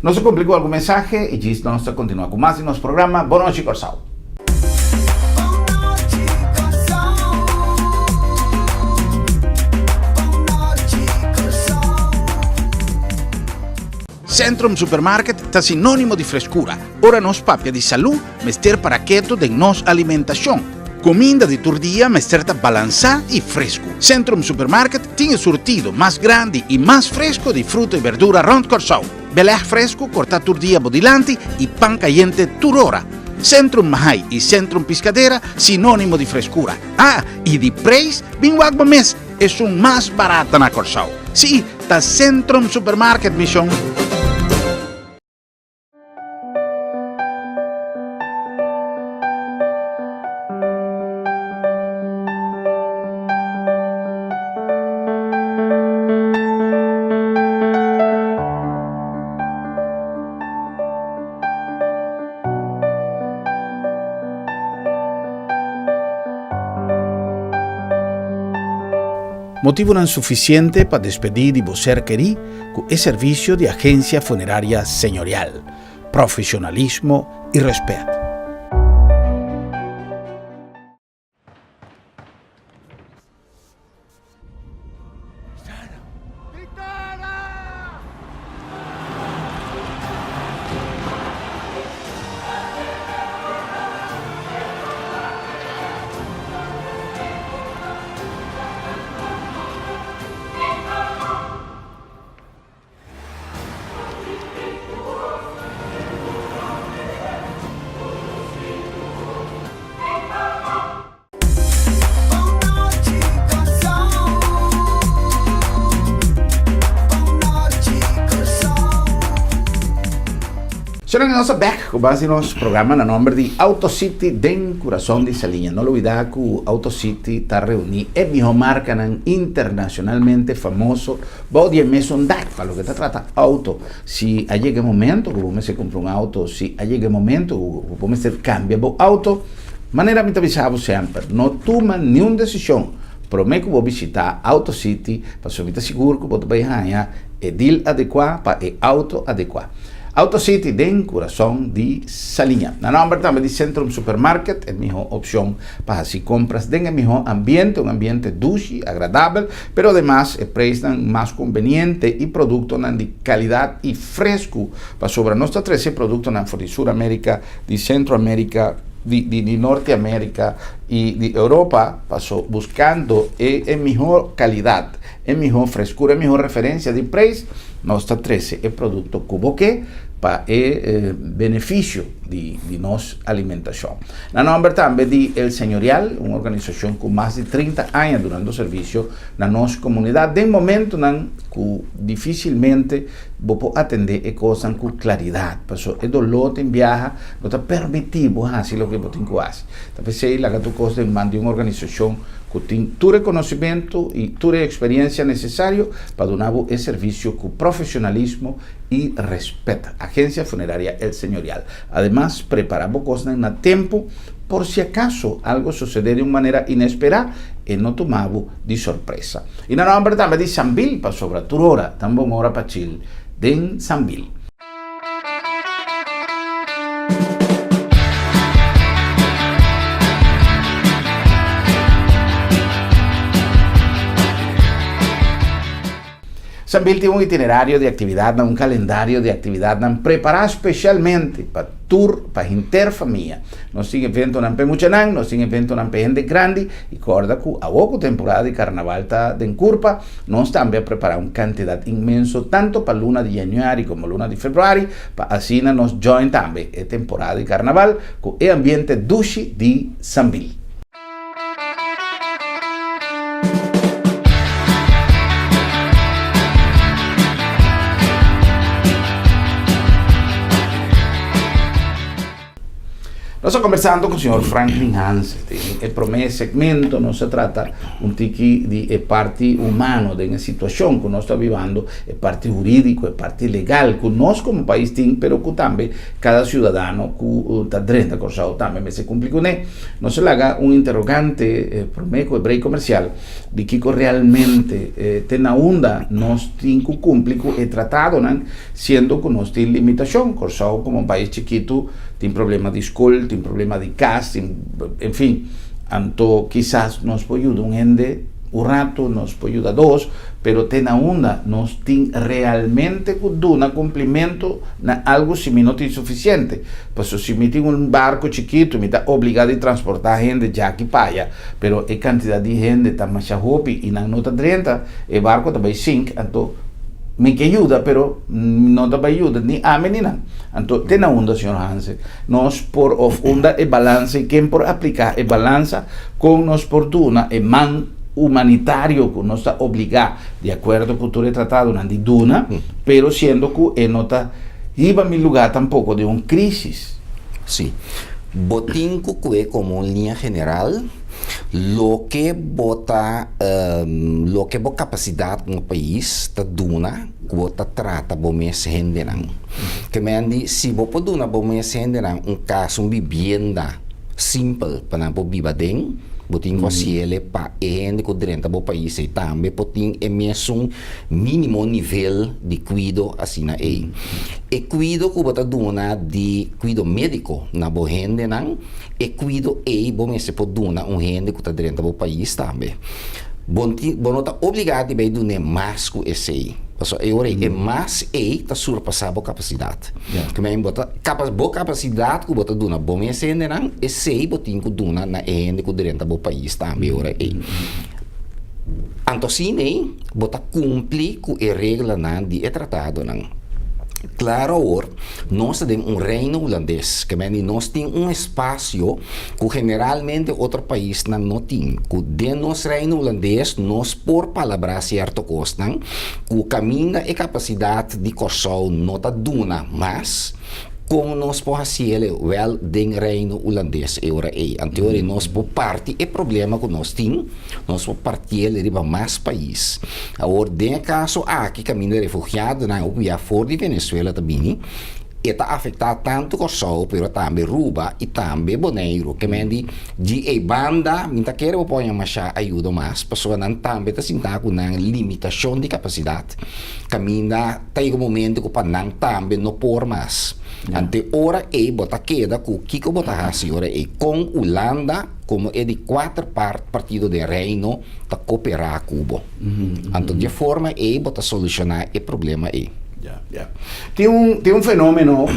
Nos a kumpli ku algun mensahe i djis nos ta kontinuá ku mas di nos programa Bon Nochi Kòrsou. Centrum Supermarket ta sinónimo di freskura. Ora nos papia di salú, mester para ketu den nos alimentashon. Kuminda di tur dia mester ta balansá i fresku. Centrum Supermarket tin e surtido mas grandi i mas fresku di fruta i berdura rònt Kòrsou. Belèg fresku kortá tur dia bo dilanti i pan kayente tur ora. Centrum Mahay i Centrum Piscadera sinónimo di freskura. Ah, i di preis, bin wak bo mes, esun mas barata na Kòrsou. Sí, ta Centrum Supermarket, mi shon. Motivonan sufisiente pa despedí di bo ser kerí ku e servisio di Agensia Funeraria Señorial. Profesionalismo i rèspèt. Señora nos a bek ku base nos programa na nomber di Auto City den Kurason di Saliña. No lo olbida ku Auto City ta reuní e mihó markanan internashonalmente famoso bou di e mesun dak pa loke ta trata auto. Si a yega e momento ku bo mester kumpra un auto, si a yega e momento ku bo mester kambia bo auto, Manera mi ta bisa bo semper, no tuma niun desishon promé ku bo bishitá Auto City pasobra mi ta sigur ku bo ta bai haña e deal adekuá pa e auto adekuá. Auto City den kurason di Saliña. Na nòmber tambe di Centrum Supermarket, e mihó opshon pa hasi kompras den e mihó ambiente, un ambiente dushi, agradabel, pero ademas e preisnan mas kumbeniente i produktonan di kalidat i fresku pasobra nos ta trese produktonan for di Sur Amerika, di Centro America, di, di, di Norte America y di Europa, paso buscando e, e mihor calidad, e mihor frescura, e mihor referencia di prijs, nos ta trece e producto cu bo ke pa e eh, beneficio di, di nos alimentacion. Na nomber tambe di El Señorial, un organisacion cu mas di 30 aña dunando servicio na nos comunidad den momentonan cu dificilmente Bo por atendé e kosnan ku klaridat, pasobra e doló tin biaha no ta permití bo hasi loke bo tin ku hasi. Ta p'esei laga tur kos den man di un organisashon ku tin tur e konosementu i tur e eksperensia nesesario pa duna bo e servisio ku profeshonalismo i rèspèt. Agensia Funeraria El Señorial. Ademas, prepará bo kosnan na tempu por si akaso algo sosodé di un manera inesperá, e no tuma bo di sorpresa. I na nomber tambe di Sambil pasobra tur ora ta un bon ora pa chill den Sambil. Sambil tin un itinerario di aktividatnan, un kalendario di aktividatnan prepará spesialmente pa tur, pa henter famia. Nos tin eventonan p'e muchanan, nos tin eventonan p'e hende grandi i kòrda ku awor ku temporada di karnaval ta den kurpa, nos tambe a prepará un kantidat inmenso tantu pa luna di yanüari komo luna di febrüari pa asina nos join tambe e temporada di karnaval ku e ambiente dushi di Sambil. Nos ta conversando cu señor Franklin Hanse. Den e prome segmento nos a trata un tiki di e parti humano den e situacion cu nos ta bibando, e parti huridico, e parti legal cu nos como pais tin, pero cu tambe cada ciudadano cu ta drenta Corsou tambe mester cumpli cune. Nos a laga un interrogante promé ku e break komersial di kiko realmente te na unda nos tin ku kumpli ku e tratadonan siendo ku nos tin limitashon. Kòrsou komo un pais chikitu tin problema di skol, tin problema di kas, tin en fin. Anto kisas nos por yuda un hende un ratu, nos por yuda dos, pero te na unda nos tin realmente ku duna kumplimentu na algu si mi no tin sufisiente. Pasobra si mi tin un barco chikitu mi ta obliga di transporta hende djaki pa aya, pero e cantidad di hende ta masha hopi y nan no ta drenta, e barco ta bay sink, anto mi ke yuda pero no ta bay yuda ni ami ni nan. Anto te na unda señor Hanse nos por of unda e balansa y ken por aplica e balansa con nos por duna e man humanitario cu nos ta obliga di acuerdo cu tur e tratadonan di duna, pero siendo cu e no ta Hiba mi lugá tampoko den un krísis. Sí. Bo tin ku kue komo un liña general loke bo ta loke bo kapasidat komo pais ta duna ku bo ta trata bo mes hendenan. Te men di si bo por duna bo mes hendenan un kas, un bibienda simpel pa nan por biba den. Bo tin ku hasiele pa e hende ku drenta bo pais ei tambe por tin e mesun mínimo nivel di kuido asina ei. E kuido ku bo ta duna di kuido médiko na bo hendenan, e kuido ei bo mester por duna un hende ku ta drenta bo pais tambe. Bo bo no ta obligá di bai dun'é mas ku esei, pasobra e ora ei e mas ei ta surpasá bo kapasidat. Kimen bo ta kapa bo kapasidat ku bo ta duna bo mes hendenan, esei bo tin ku duna na e hende ku drenta bo pais tambe e ora ei. Anto asina ei bo ta kumpli ku e reglanan di e tratadonan. Klaro awor, nos ta den un Reino Hulandes, kimen di nos tin un espasio ku generalmente otro paisnan no tin, ku den nos Reino Hulandes nos por palabrá sierto kosnan ku kaminda e kapasidat di Kòrsou no ta duna mas, kon nos por hasiel wèl den Reino Hulandes e ora ei? Anto ora nos por parti e problema ku nos tin, nos por partiel riba mas pais. Awor den e kaso aki kaminda refugiadonan hopi bia for di Venezuela ta bini, e ta afektá tantu Kòrsou pero tambe Ruba i tambe Boneiru. Ke men di di e banda mi ta kere bo por haña mashá ayudo mas pasobra nan tambe ta sinta ku nan limitashon di kapasidat. Kaminda ta yega un momento ku pa nan tambe no por mas. Anto e ora ei bo ta keda ku kiko bo ta hasi ora ei? Kon Hulanda komo e di kuater partido den Reino ta koperá ku bo? Anto di e forma ei bo ta solushoná e problema ei. Ya, ya. Tin un, tin un fenomeno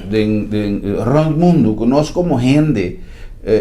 den, den rònt mundu ku nos komo hende,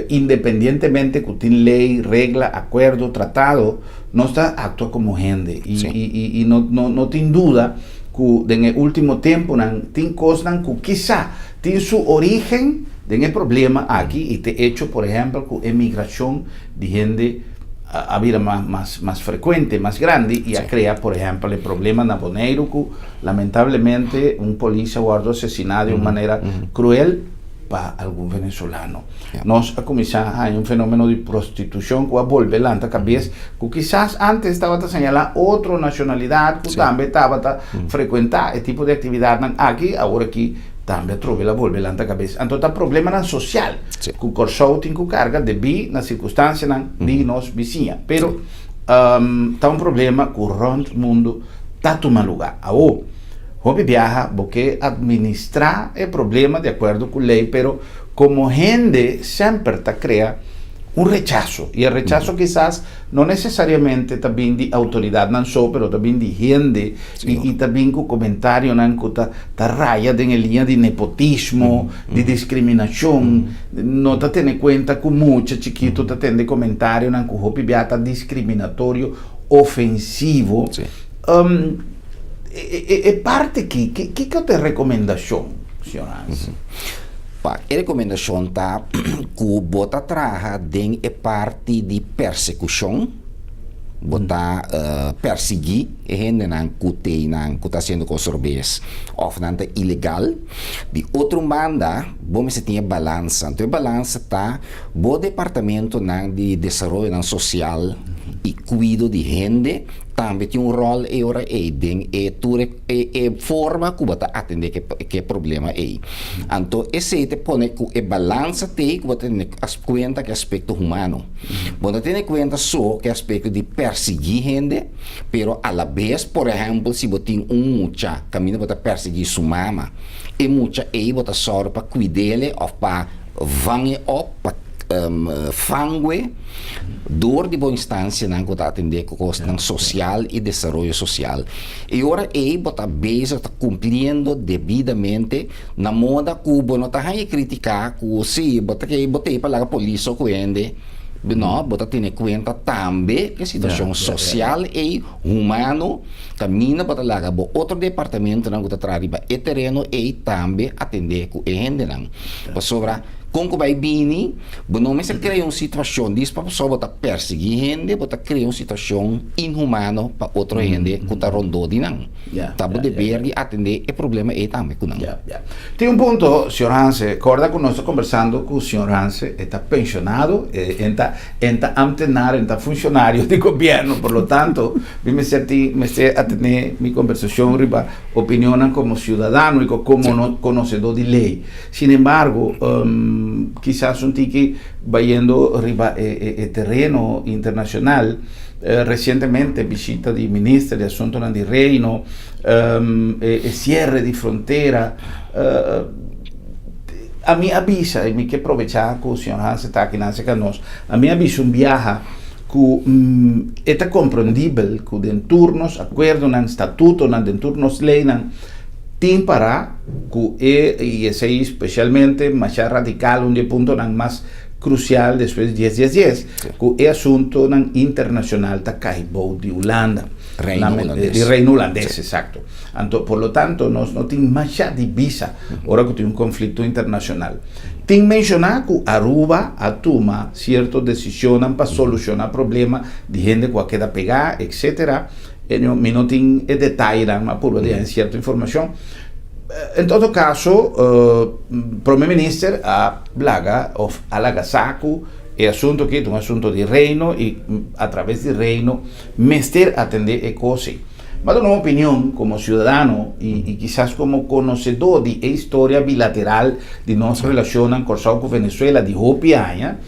independientemente ku tin lei, regla, akuerdo, tratado, Nos ta actua como hende y, y, y, y no, no, no tin duda cu den e ultimo temponan tin cosnan cu kisa tin su origen den e problema aki y te hecho por ehempel cu e migracion di hende a, a bira mas, mas, mas frecuente, mas grandi y a crea por ehempel e problema na Boneiru cu lamentablemente un polis a wordo asesina di un manera cruel pa algun venezolano. Nos a kuminsá haña un fenómeno di prostitushon ku a bolbe lanta kabes, ku kisas ántes tabata señalá otro nashonalidat ku tambe tabata frekuentá e tipo di aktividatnan aki, awor aki tambe atrobe el a bolbe lanta kabes. Anto ta problemanan sosial ku Kòrsou tin ku karga debí na sirkunstansianan di nos bisiña. Pero ta un problema ku rònt mundu ta tuma lugá. Awor, hopi biaha bo ke atministrá e problema di akuerdo ku lei, pero Como hende semper ta crea un rechazo y e rechazo kisas no necesariamente ta bin di autoridadnan so pero ta bin di hende y ta bin cu comentarionan cu ta ta raya den e liña di nepotismo, di discriminacion, no ta tene cuenta cu mucha chikito ta tende comentarionan cu hopi bia ta discriminatorio, ofensivo. E parti aki, kiko ta e recomendacion, señor Hans? Pa e rekomendashon ta ku bo ta traha den e parti di persekushon, bo ta persiguí e hendenan ku tei nan ku ta hasiendo kos robes òf nan ta ilegal. Di otro un banda bo mester tin e balansa. Anto e balansa ta bo departamentonan di desaroyonan sosial i kuido di hende tambe tin un ròl e ora ei den e tur e E forma ku bo ta atendé ku e problema ei. Anto esei ta pone ku e balansa t'ei ku bo ta tene kuenta ku e aspekto humano. Bo no ta tene kuenta so ku e aspekto di persiguí hende, pero alabes, por ehèmpel, si bo tin un mucha kaminda bo ta persiguí su mama, e mucha ei bo ta sòru pa kuid'é òf pa vang e op, pa fangue dor di bo instansianan ku ta atendé ku kosnan sosial i desaroyo sosial. E ora ei bo ta bezig ta kumpliendo debidamente na moda ku bo no ta haña kritiká ku si bo ta bo ta ei pa laga polis so ku hende. No, bo ta tene kuenta tambe ku e situashon sosial ei, humano, kaminda bo ta laga bo otro departamentonan ku ta traha riba e tereno ei tambe atendé ku e hendenan. Pasobra kon ku bai bini, bo no mester krea un situashon dis pa pasobra bo ta persiguí hende, bo ta krea un situashon inhumano pa otro hende ku ta rondó di nan. Ta bo deber di atendé e problema ei tambe ku nan. Tin un punto, señor Hanse, kòrda ku nos ta kombersando ku señor Hanse, e ta penshonado, e ta e ta ambtenaar, e ta funshonario di gobièrnu, por lo tanto mi mester tin mester atendé mi kombersashon riba opinionnan komo siudadano i komo konosedó di lei. Sin embargo, Kisas un tiki bayendo riba e tereno internashonal, resientemente bishita di minister di Asuntonan di Reino, e sierre di frontera. Ami a bisa, i mi ke probechá ku señor Hanse ta aki nan serka nos, ami a bisa un biaha ku e ta komprendibel ku den tur nos akuerdonan, statutonan, den tur nos leinan tin pará ku e, i esei spesialmente masha radikal, un di e puntonan mas krusial despues di dies dies dies, ku e asuntonan internashonal ta kai bou di Hulanda. Reino Hulandes. Di Reino Hulandes, esakto. Anto, por lo tanto, nos no tin masha di bisa ora ku tin un konflikto internashonal. Tin menshoná ku Aruba a tuma sierto desishonnan pa solushoná problema di hende ku a keda pegá, etcetera. Mi no tin e detayenan, ma purba di haña sierto informashon. En todo kaso, Prome Minister a laga òf a laga sa ku e asuntu aki ta un asuntu di Reino i atraves di Reino mester atendé e kos ei. Ma duna un opinion komo siudadano i kisas komo konosedó di e historia bilateral di nos relashonnan Kòrsou ku Venezuela di hopi aña,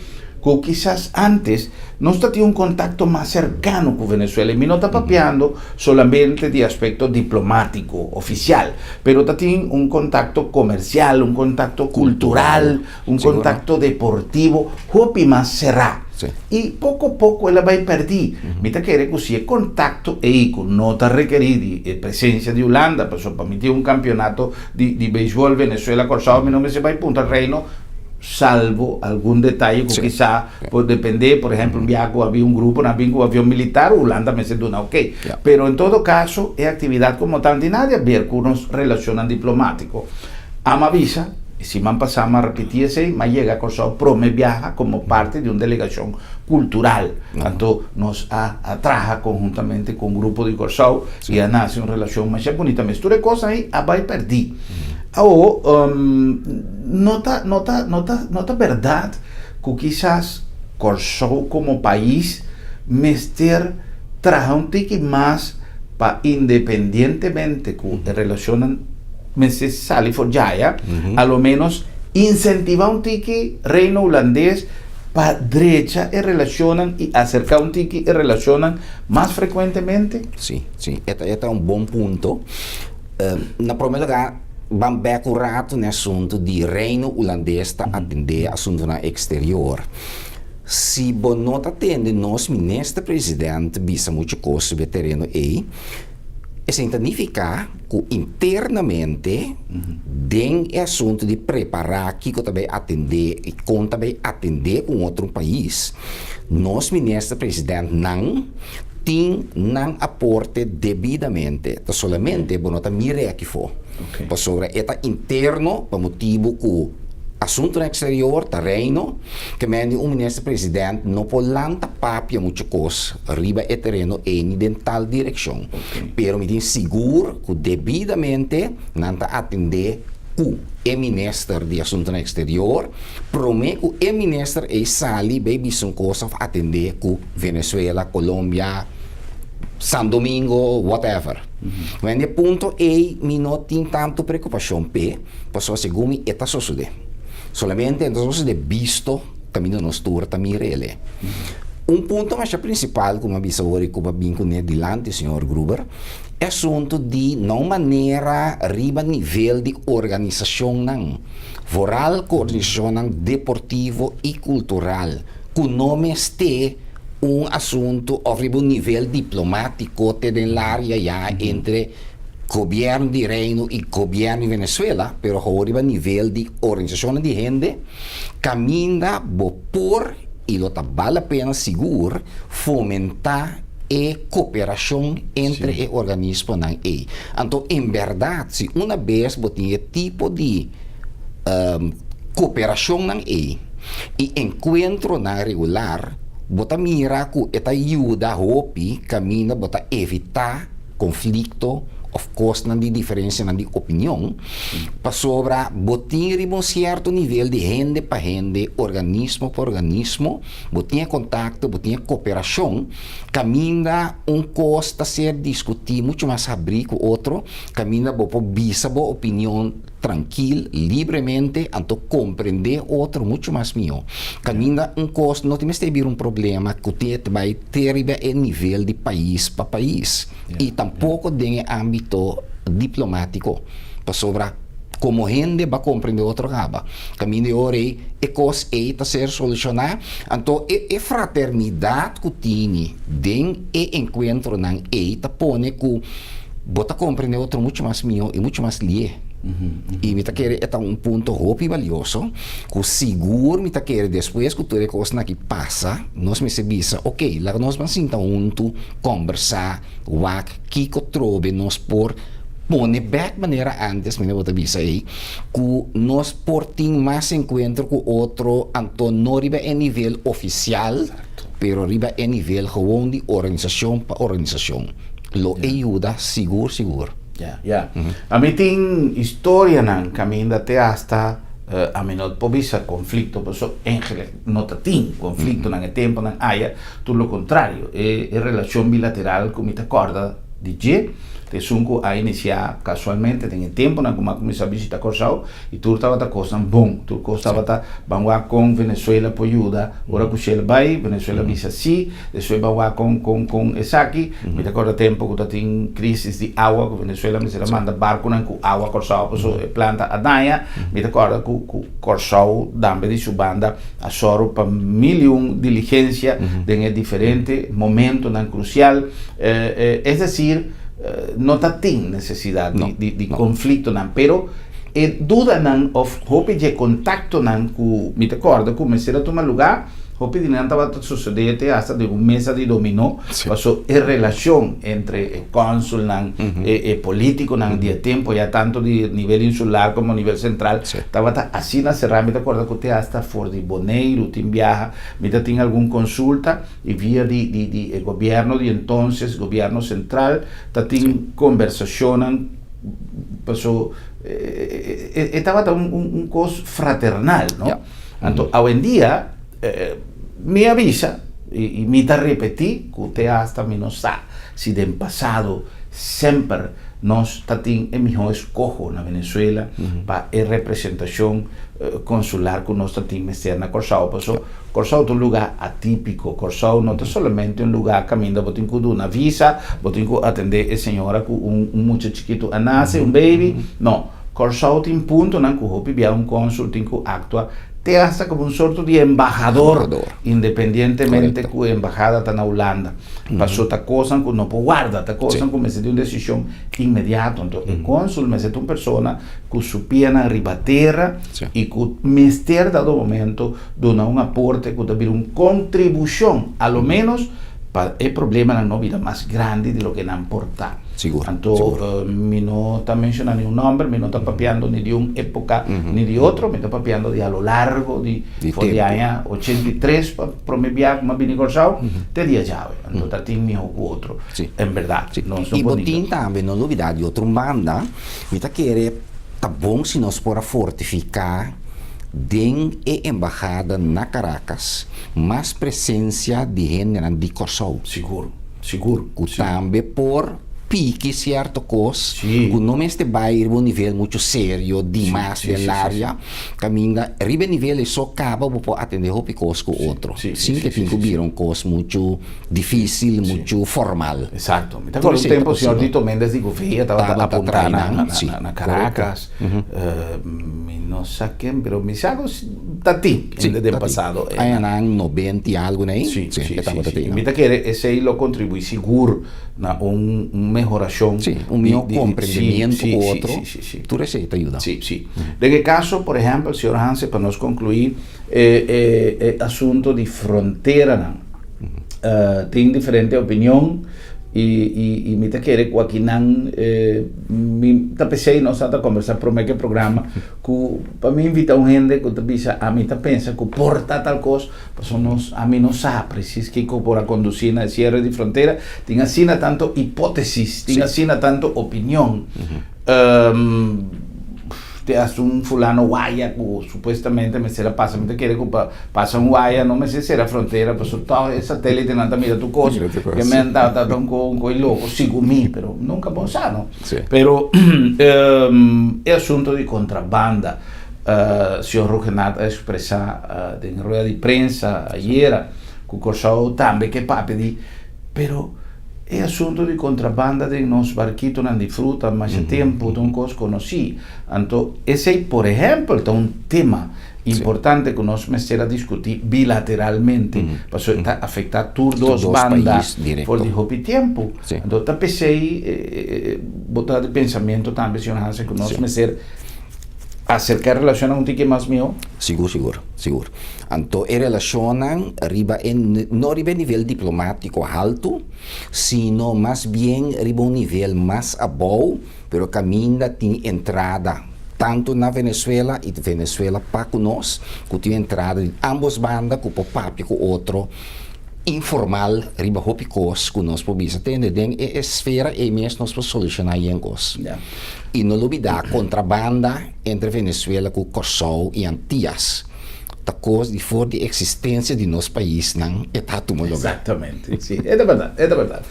ku kisas ántes nos ta tin un kontakto mas serkano ku Venezuela. I mi no ta papiando solamente di aspekto diplomátiko ofisial, pero ta tin un kontakto komersial, un kontakto kultural, un kontakto deportivo hopi mas será. I poko poko el a bai pèrdí. Mi ta kere ku si e kontakto ei ku no ta rekerí di e presensia di Hulanda, pasobra pa mi tin un kampionato di di beisbòl Venezuela Kòrsou mi no mester bai puntra Reino salvo algun detaye ku kisá por dependé, por ehèmpel un biaha ku a bin un grupo nan a bin ku avion militar Hulanda mester duna oke. Pero en todo kaso e aktividat komo tal tin nada di aber ku nos relashonnan diplomátiko. Ama bisa. E siman pasá m'a repetí esei, m'a yega Kòrsou promé biaha komo parti di un delegashon kultural. Anto nos a a traha konhuntamente ku un grupo di Kòrsou i a nase un relashon masha bunita mes. Tur e kosnan ei a bai pèrdí. Awor, no ta no ta no ta no ta bèrdat ku kisas Kòrsou komo pais mester traha un tiki mas pa independientemente ku e relashonnan mester sali for djaya, a lo menos insentiva un tiki Reino Hulandes pa drecha e relashonnan i aserká un tiki e relashonnan mas frekuentemente? Sí, sí, e ta e ta un bon punto. Na promé lugá, ban bèk un ratu na e asuntu di Reino Hulandes ta atendé asuntunan eksterior. Si bo no ta tende nos minister president bisa muchu kos riba e tereno ei, Esei ta nifiká ku internamente den e asuntu di prepará kiko ta bai atendé i kon ta bai atendé ku un otro pais, nos minister presidentnan tin nan aporte debidamente. Ta solamente bo no ta mir'é aki afó, pasobra e ta interno pa motibu ku asuntunan eksterior ta reino. Ke men di un minister president no por lanta papia mucho kos riba e tereno ei ni den tal direkshon. Pero mi tin sigur ku debidamente nan ta atendé ku e minister di Asuntunan Eksterior promé ku e minister ei sali bai bisa un kos òf atendé ku Venezuela, Colombia, San Domingo, whatever. Men di e punto ei mi no tin tantu preokupashon p'e. Pasobra segun mi e ta sosodé. Solamente e ta sosodé bisto kaminda nos tur ta mira el'e. Un punto masha prinsipal ku mi a bisa ora i ku bo a bin kuné dilanti, señor Gruber, e asuntu di na un manera riba nivel di organisashonnan, vooral ku organisashonnan deportivo i kultural, ku no mester un asuntu òf riba un nivel diplomátiko te den laria ya entre Gobierno di Reino y Gobierno di Venezuela, pero awor riba nivel di organisacionnan di hende, caminda bo por y lo ta bal la pena sigur fomenta e cooperacion entre e organismonan ey. Anto en berdad si una bes bo tin e tipo di cooperacionnan ey y encuentronan regular, bo ta mira cu e ta yuda hopi caminda bo ta evita. Konflikto òf kosnan di diferensianan di opinion, pasobra bo tin riba un sierto nivel di hende pa hende, organismo pa organismo, bo tin e kontakto, bo tin e koperashon, kaminda un kos ta ser diskutí muchu mas habrí ku otro, kaminda bo por bisa bo opinion trankil, libremente, anto komprendé otro muchu mas mihó. Kaminda un kos no tin mester bira un problema ku te ta bai te riba e nivel di pais pa pais i tampoko den e ámbito diplomátiko, pasobra komo hende bo a komprendé otro kaba. Kaminda e ora ei e kos ei ta ser solushoná, anto e e fraternidat ku tini den e enkuentronan ei ta pone ku bo ta komprendé otro muchu mas mihó i muchu mas lié. I mi ta kere e ta un punto hopi balioso ku sigur mi ta kere despues ku tur e kosnan aki pasa nos mester bisa ok laga nos ban sinta huntu kòmbersá wak kiko trobe nos por pone bek manera antes manera bo ta bisa ei ku nos por tin mas enkuentro ku otro anto no riba e nivel ofisial pero riba e nivel gewoon di organisashon pa organisashon lo e yuda sigur sigur. Ya, ya. Ami tin historianan kaminda te hasta ami no por bisa konflikto paso eigenlijk no ta tin konfliktonan e temponan aya, tur lo kontrario e relashon bilateral ku mi ta kòrda di dje ta esun ku a inisiá kasualmente den e temponan ku mi a kuminsá bishita Kòrsou i tur tabata kosnan bon, tur kos tabata ban wak kon Venezuela por yuda ora ku Shell bai, Venezuela bisa si. Despues ba wak kon kon kon esaki. Mi ta korda tempo ku ta tin krisis di awa ku Venezuela mester a manda barkunan ku awa Kòrsou paso e planta a daña. Mi ta korda ku ku Kòrsou tambe di su banda a sòru pa mil i un diligensia den e diferente momentonan krusial. Es desir no ta tin nesesidat di di di konfliktonan pero e dudanan òf hopi dje kontaktonan ku mi ta korda ku mester a tuma lugá. Hopi di nan tabata sosodé te hasta den un mesa di dominó, paso e relashon entre e kònsulnan, e polítikonan di e tempu ya tantu di nivel insular komo nivel sentral tabata asina será. Mi ta kòrda ku te hasta for di Boneiru tin biaha mi ta tin algun konsulta i via di di e gobièrnu di entonces, gobièrnu sentral, ta tin kombersashonnan paso e tabata un kos fraternal, no? Anto awendia mi a bisa i mi ta repetí ku te hasta mi no sa si den pasado semper nos ta tin e mihó eskoho na Venezuela pa e representashon konsular ku nos ta tin mester na Kòrsou. Paso Kòrsou ta un lugá atípiko. Kòrsou no ta solamente un lugá kaminda bo tin ku duna visa, bo tin ku atendé e señora ku un mucha chikitu a nase, un baby. No. Kòrsou tin puntonan ku hopi bia un kònsul tin ku aktua te hasta komo un sorto di embahador, independientemente ku e embahada ta na Hulanda. Paso ta kosnan ku no por warda, ta kosnan ku mester di un desishon inmediato. Anto e kònsul mester ta un persona ku su pianan riba tera i ku mester dado momento duna un aporte ku ta bira un kontribushon, a lo ménos pa e problemanan no bira mas grandi di loke nan por ta. Sigur, Anto sigur. mi no ta menshoná niun nòmber, mi no ta papiando ni di un époka ni di otro, mi ta papiando di a lo largo di Di for di tempu. aña 83 pa promé bia ku mi a bini Kòrsou te dia djawe. Anto ta tin mihó ku otro. Si. En bèrdat, Si. nos no I por bo ninga. tin tambe, no lubidá di otro un banda, mi ta kere ta bon si nos por a fortifiká den e embahada na Caracas mas presensia di hendenan di Kòrsou. Sigur, sigur. Ku tambe por piki sierto kos Sí. ku no mester bai riba un nivel muchu serio dimas Sí, den sí, sí, laria, kaminda riba e nivel ei so kaba bo por atende hopi kos ku otro, sí, sí, sin sí, ke sí, tin ku sí, sí. bira un kos muchu dificil, mucho formal. Exacto. Mi ta acorda un tempo señor Tito Mendez di Gouveia tabata apunta na Caracas. Mi no sa ken, pero mi sa cu ta tin hende den pasado. Añanan 90 y algo n'ey. Si, si, si. Mi ta kere esey lo contribui sigur na un mehoracion. Si, un miho comprendimiento cu otro. Tur esey ta yuda. Si, si. Den e caso, por ehempel, señor Hanse, pa nos conclui e asunto di fronteranan. Tin diferente opinion. I i i mi ta kere ku akinan mi ta p'esei nos a ta kombersá promé ku e programa ku pa mi invitá un hende ku ta bisa ami ta pensa ku por ta tal kos pasobra nos ami no sa presis kiko por a kondusí na e siere di frontera. Tin asina tantu hipótesis, tin asina tantu opinion. Te hasta un fulano waya ku supuestamente mester a pasa, mi ta kere ku pa pasa un waya no mester sera frontera pasobra tòg e satelitenan ta mira tur kos, ke men ta ta un ko un koi loko sigun mi, pero nunka bo sa no. Pero e asunto di kontrabanda, señor Rhuggenaath a ekspresá den rueda di prensa ayera ku Kòrsou tambe ke papia di pero E asuntu di kontrabanda den nos barkitonan di fruta masha tempu ta un kos konosí. Anto esei por ehèmpel ta un tema importante ku nos mester a diskutí bilateralmente pasobra e ta afektá tur dos banda for di hopi tempu. Anto ta p'esei bo ta di pensamentu tambe señor Hansen ku nos mester aserká e relashonnan un tiki mas mihó? Sigur, sigur, sigur. Anto e relashonnan riba e, no riba e nivel diplomátiko haltu, sino mas bien riba un nivel mas abou, pero kaminda tin entrada tantu na Venezuela i Venezuela pa ku nos, ku tin entrada di ambos banda ku por papia ku otro informal riba hopi kos ku nos por bisa. Tende, den e esfera ei mes nos por solushoná yen kos. I no lubidá kontrabanda entre Venezuela ku Kòrsou i Antias. Ta kos di for di eksistensia di nos paisnan e ta tuma lugar. Exactamente, si, e ta berdad, e ta berdad.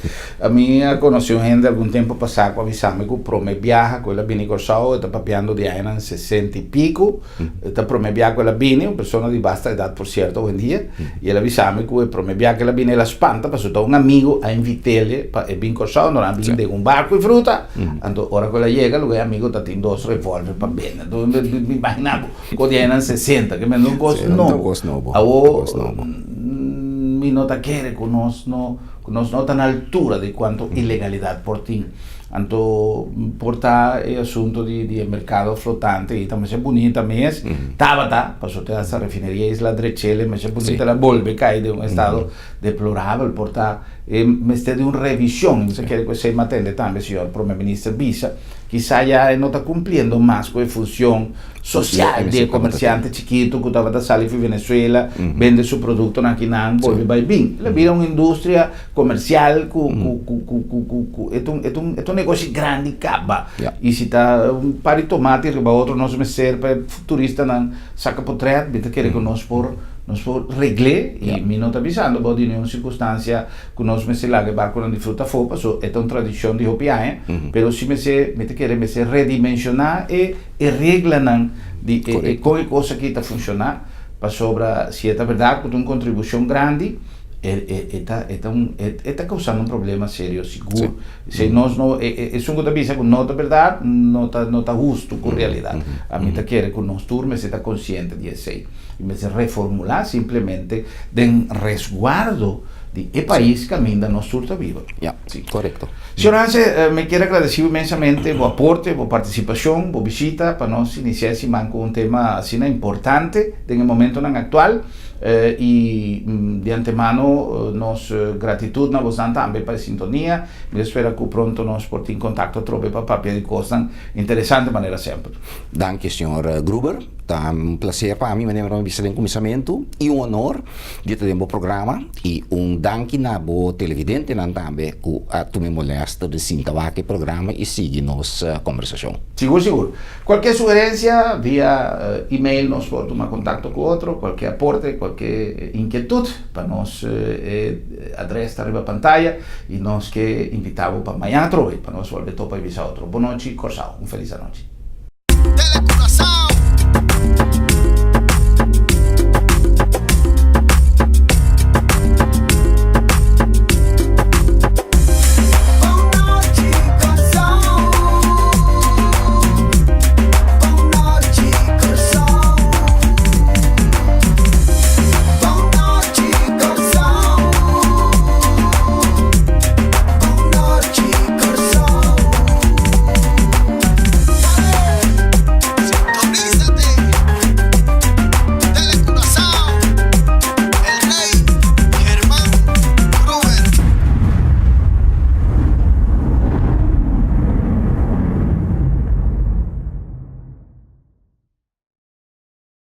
Mi a conoce un hende algun tempo pasa cu a bisa mi cu prome biaha cu el a bini Corsou, e ta papiando di añanan sesenta y pico, e ta prome biaha cu el a bini, un persona di basta edad por cierto hoy-en-dia, y el a bisa mi cu e prome biaha cu el a bini el a spanta pasobra ta un amigo a invitele pa e bin Corsou, nan a bin den un barco y fruta, anto ora cu el a yega luego e amigo ta tin dos revolver pa bende, anto mi imagina bo. Ko di añanan sesenta, ke men un kos nobo. Awo mi no ta kere ku nos no ku nos no ta na altura di kuantu ilegalidat por tin. Anto por ta e asunto di di e merkado flotante i ta masha bunita mes, tabata, pasobra te hasta refineria Isla Drechele masha bunita el a bolbe kai den un estado deplorabel. Por ta e mester di un revishon i mi ta kere ku esei m'atende tambe señor Prome Minister bisa. Kisa ya e no ta kumpliendo mas ku e funshon sosial di e komersiante chikitu ku tabata sali fi Venezuela, bende su produktonan akinan, bolbe bai bin. El a bira un industria komersial ku ku ku ku ku ku e ta un e ta un e ta un negoshi grandi kaba. I si ta un par di tomati riba otro nos mester pa e turistanan saka potret, mi ta kere ku nos por nos por regl'é i mi no ta bisando bo di niun sirkunstansia ku nos mester laga e barkunan di fruta afó paso e ta un tradishon di hopi aña, pero si mester mi ta kere mester redimensioná e e reglanan di e e kon e kos aki ta funshoná pasobra si e ta bèrdat ku ta un kontribushon grandi e e e ta e ta un e ta kousando un problema serio sigur si nos no e e esun ku ta bisa ku no ta bèrdat no ta no ta hustu ku realidat ami ta kere ku nos tur mester ta konsiente di esei i mester reformulá simplemente den resguardo di e pais caminda nos tur ta biba. Ya, Sí. correcto. Señor Hanse, mi kier agradeci bo inmensamente bo aporte, bo participacion, bo bishita pa nos inicia e siman cu un tema asina importante den e momentonan actual y di antemano nos gratitud na bosnan tambe pa e sintonia. Mi ta spera cu pronto nos por tin contacto atrobe pa papia di cosnan interesante manera semper. Danki, señor Gruber. Ta un placer pa mi, manera mi a bisa den cuminsamentu, y un honor di ta den bo programa y un danki na bo televidentenan tambe cu a tuma e molester di sinta wak e programa y sigui nos conversacion. Sigur sigur. Cualkier sugerencia via email nos por tuma contacto cu otro, cualkier aporte, cualkier inquietud pa nos e adres ta riba pantaya y nos ke invita bo pa mañana atrobe pa nos bolbe topa y bisa otro. Bonochi Corsao. Un feliz anochi.